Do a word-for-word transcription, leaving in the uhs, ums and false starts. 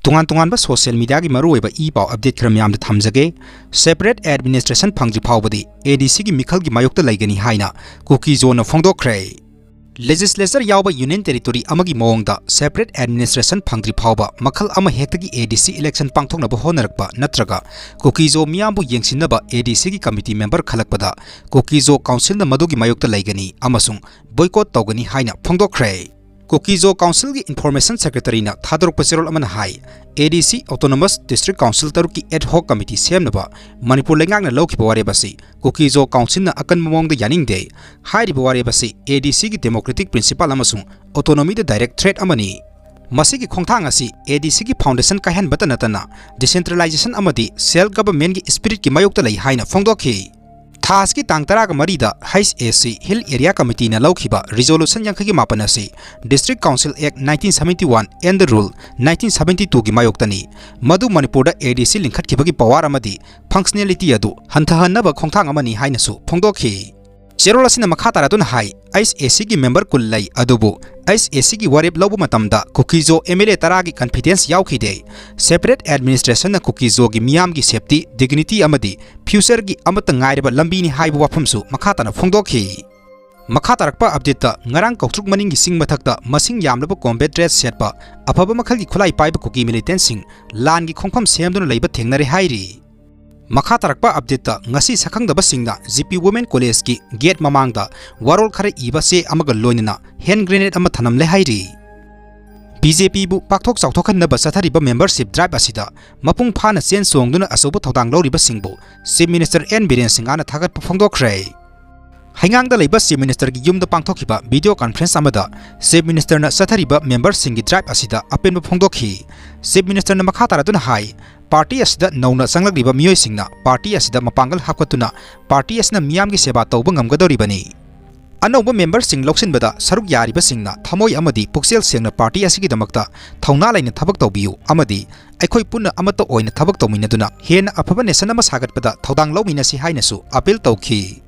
ꯇꯣꯉꯥꯟ ꯇꯣꯉꯥꯟꯕ social mediaꯒꯤ ꯃꯔꯨꯑꯣꯏꯕ ꯏ ꯄꯥꯎ update ꯈꯔ ꯃꯌꯥꯝꯗ ꯊꯝꯖꯒꯦ꯫ Separate administration ꯐꯪꯗ꯭ꯔꯤ ꯐꯥꯎꯕꯗꯤ ADCꯒꯤ ꯃꯤꯈꯜꯒꯤ ꯃꯥꯌꯣꯛꯇ ꯂꯩꯒꯅꯤ ꯍꯥꯏꯅ ꯀꯨꯀꯤꯖꯣꯅ ꯐꯣꯡꯗꯣꯛꯈ꯭ꯔꯦ꯫ Legislature ꯌꯥꯎꯕ Union Territory ꯑꯃꯒꯤ ꯃꯑꯣꯡꯗ separate administration ꯐꯪꯗ꯭ꯔꯤ ꯐꯥꯎꯕ ꯃꯈꯜ ꯑꯃ ꯍꯦꯛꯇꯒꯤ ADC election ꯄꯥꯡꯊꯣꯛꯅꯕ ꯍꯣꯠꯅꯔꯛꯄ ꯅꯠꯇ꯭ꯔꯒ ꯀꯨꯀꯤꯖꯣ ꯃꯤꯌꯥꯝꯕꯨ ꯌꯦꯡꯁꯤꯟꯅꯕ ADCꯒꯤ committee member ꯈꯜꯂꯛꯄꯗ ꯀꯨꯀꯤꯖꯣ councilꯅ ꯃꯗꯨꯒꯤ ꯃꯥꯌꯣꯛꯇ ꯂꯩꯒꯅꯤ ꯑꯃꯁꯨꯡ boycott ꯇꯧꯒꯅꯤ ꯍꯥꯏꯅ ꯐꯣꯡꯗꯣꯛꯈ꯭ꯔꯦ꯫ ꯀꯨꯀꯤꯖꯣ councilꯒꯤ information secretaryꯅ ꯊꯥꯗꯣꯔꯛꯄ ꯆꯦꯔꯣꯜ ꯑꯃꯅ ꯍꯥꯏ, ADC Autonomous District Council ꯇꯔꯨꯛꯀꯤ ad hoc committee ꯁꯦꯝꯅꯕ ꯃꯅꯤꯄꯨꯔ ꯂꯩꯉꯥꯛꯅ ꯂꯧꯈꯤꯕ ꯋꯥꯔꯦꯞ ꯑꯁꯤ ꯀꯨꯀꯤꯖꯣ councilꯅ ꯑꯀꯟꯕ ꯃꯑꯣꯡꯗ ꯌꯥꯅꯤꯡꯗꯦ꯫ ꯍꯥꯏꯔꯤꯕ ꯋꯥꯔꯦꯞ ꯑꯁꯤ ADCꯒꯤ democratic principle ꯑꯃꯁꯨꯡ autonomyꯗ direct threat ꯑꯃꯅꯤ꯫ ꯃꯁꯤꯒꯤ ꯈꯣꯡꯊꯥꯡ ꯑꯁꯤ ADCꯒꯤ foundation ꯀꯥꯏꯍꯟꯕꯇ ꯅꯠꯇꯅ decentralization ꯑꯃꯗꯤ self governmentꯀꯤ spiritꯀꯤ ꯃꯥꯌꯣꯛꯇ ꯂꯩ ꯍꯥꯏꯅ ꯐꯣꯡꯗꯣꯛꯈꯤ꯫ ꯊꯥ ꯑꯁꯤꯒꯤ ꯇꯥꯡ ꯇꯔꯥꯒ ꯃꯔꯤꯗ HAC Hill Area Committeeꯅ ꯂꯧꯈꯤꯕ resolution ꯌꯥꯡꯈꯩꯒꯤ ꯃꯥꯄꯟ ꯑꯁꯤ District Council Act nineteen seventy one and the Rule nineteen seventy twoꯒꯤ ꯃꯥꯌꯣꯛꯇꯅꯤ꯫ ꯃꯗꯨ ꯃꯅꯤꯄꯨꯔꯗ ADC ꯂꯤꯡꯈꯠꯈꯤꯕꯒꯤ power ꯑꯃꯗꯤ functionality ꯑꯗꯨ ꯍꯟꯊꯍꯟꯅꯕ ꯈꯣꯡꯊꯥꯡ ꯑꯃꯅꯤ ꯍꯥꯏꯅꯁꯨ ꯐꯣꯡꯗꯣꯛꯈꯤ꯫ ꯆꯦꯔꯣꯜ ꯑꯁꯤꯅ ꯃꯈꯥ ꯇꯥꯔꯗꯨꯅ ꯍꯥꯏ, HACꯒꯤ member ꯀꯨꯟ ꯂꯩ, ꯑꯗꯨꯕꯨ HACꯒꯤ ꯋꯥꯔꯦꯞ ꯂꯧꯕ ꯃꯇꯝꯗ ꯀꯨꯀꯤꯖꯣ MLA ꯇꯔꯥꯒꯤ confidence ꯌꯥꯎꯈꯤꯗꯦ꯫ Separate administrationꯅ ꯀꯨꯀꯤꯖꯣꯒꯤ ꯃꯤꯌꯥꯝꯒꯤ safety, dignity ꯑꯃꯗꯤ futureꯒꯤ ꯑꯃꯠꯇ ꯉꯥꯏꯔꯕ ꯂꯝꯕꯤꯅꯤ ꯍꯥꯏꯕ ꯋꯥꯐꯝꯁꯨ ꯃꯈꯥ ꯇꯥꯅ ꯐꯣꯡꯗꯣꯛꯈꯤ꯫ ꯃꯈꯥ ꯇꯥꯔꯛꯄ updateꯇ ꯉꯔꯥꯡ ꯀꯧꯇ꯭ꯔꯨꯛ ꯃꯅꯤꯡꯒꯤ ꯆꯤꯡ ꯃꯊꯛꯇ ꯃꯁꯤꯡ ꯌꯥꯝꯂꯕ combat dress ꯁꯦꯠꯄ ꯑꯐꯕ ꯃꯈꯜꯒꯤ ꯈꯨꯠꯂꯥꯏ ꯄꯥꯏꯕ ꯀꯨꯀꯤ militantꯁꯤꯡ ꯂꯥꯟꯒꯤ ꯈꯣꯡꯐꯝ ꯁꯦꯝꯗꯨꯅ ꯂꯩꯕ ꯊꯦꯡꯅꯔꯦ ꯍꯥꯏꯔꯤ꯫ ꯃꯈꯥ ꯇꯥꯔꯛꯄ updateꯇ ꯉꯁꯤ ꯁꯛꯈꯪꯗꯕꯁꯤꯡꯅ GP Women Collegeꯀꯤ gate ꯃꯃꯥꯡꯗ ꯋꯥꯔꯣꯜ ꯈꯔ ꯏꯕ ꯆꯦ ꯑꯃꯒ ꯂꯣꯏꯅꯅ hand grenade ꯑꯃ ꯊꯅꯝꯂꯦ ꯍꯥꯏꯔꯤ꯫ BJPꯕꯨ ꯄꯥꯛꯊꯣꯛ ꯆꯥꯎꯊꯣꯛꯍꯟꯅꯕ ꯆꯠꯊꯔꯤꯕ membership drive ꯑꯁꯤꯗ ꯃꯄꯨꯡ ꯐꯥꯅ ꯆꯦꯟ ꯆꯣꯡꯗꯨꯅ ꯑꯆꯧꯕ ꯊꯧꯗꯥꯡ ꯂꯧꯔꯤꯕꯁꯤꯡꯕꯨ Chief Minister N ꯕꯤꯔꯦꯟ ꯁꯤꯡꯍꯅ ꯊꯥꯒꯠꯄ ꯐꯣꯡꯗꯣꯛꯈ꯭ꯔꯦ꯫ ꯍꯩꯉꯥꯡꯗ ꯂꯩꯕ Chief Ministerꯒꯤ ꯌꯨꯝꯗ ꯄꯥꯡꯊꯣꯛꯈꯤꯕ video conference ꯑꯃꯗ Chief Ministerꯅ ꯆꯠꯊꯔꯤꯕ memberꯁꯤꯡꯒꯤ drive ꯑꯁꯤꯗ ꯑꯄꯦꯟꯕ ꯐꯣꯡꯗꯣꯛꯈꯤ꯫ Chief Ministerꯅ ꯃꯈꯥ ꯇꯥꯔꯗꯨꯅ ꯍꯥꯏ, party ꯑꯁꯤꯗ ꯅꯧꯅ ꯆꯪꯂꯛꯂꯤꯕ ꯃꯤꯑꯣꯏꯁꯤꯡꯅ party ꯑꯁꯤꯗ ꯃꯄꯥꯡꯒꯜ ꯍꯥꯞꯀꯠꯇꯨꯅ party ꯑꯁꯤꯅ ꯃꯤꯌꯥꯝꯒꯤ ꯁꯦꯕꯥ ꯇꯧꯕ ꯉꯝꯒꯗꯧꯔꯤꯕꯅꯤ꯫ ꯑꯅꯧꯕ memberꯁꯤꯡ ꯂꯧꯁꯤꯟꯕꯗ ꯁꯔꯨꯛ ꯌꯥꯔꯤꯕꯁꯤꯡꯅ ꯊꯃꯣꯏ ꯑꯃꯗꯤ ꯄꯨꯛꯆꯦꯜ ꯁꯦꯡꯅ party ꯑꯁꯤꯒꯤꯗꯃꯛꯇ ꯊꯧꯅꯥ ꯂꯩꯅ ꯊꯕꯛ ꯇꯧꯕꯤꯌꯨ ꯑꯃꯗꯤ ꯑꯩꯈꯣꯏ ꯄꯨꯟꯅ ꯑꯃꯠꯇ ꯑꯣꯏꯅ ꯊꯕꯛ ꯇꯧꯃꯤꯟꯅꯗꯨꯅ ꯍꯦꯟꯅ ꯑꯐꯕ nation ꯑꯃ ꯁꯥꯒꯠꯄꯗ ꯊꯧꯗꯥꯡ ꯂꯧꯃꯤꯟꯅꯁꯤ ꯍꯥꯏꯅꯁꯨ appeal ꯇꯧꯈꯤ꯫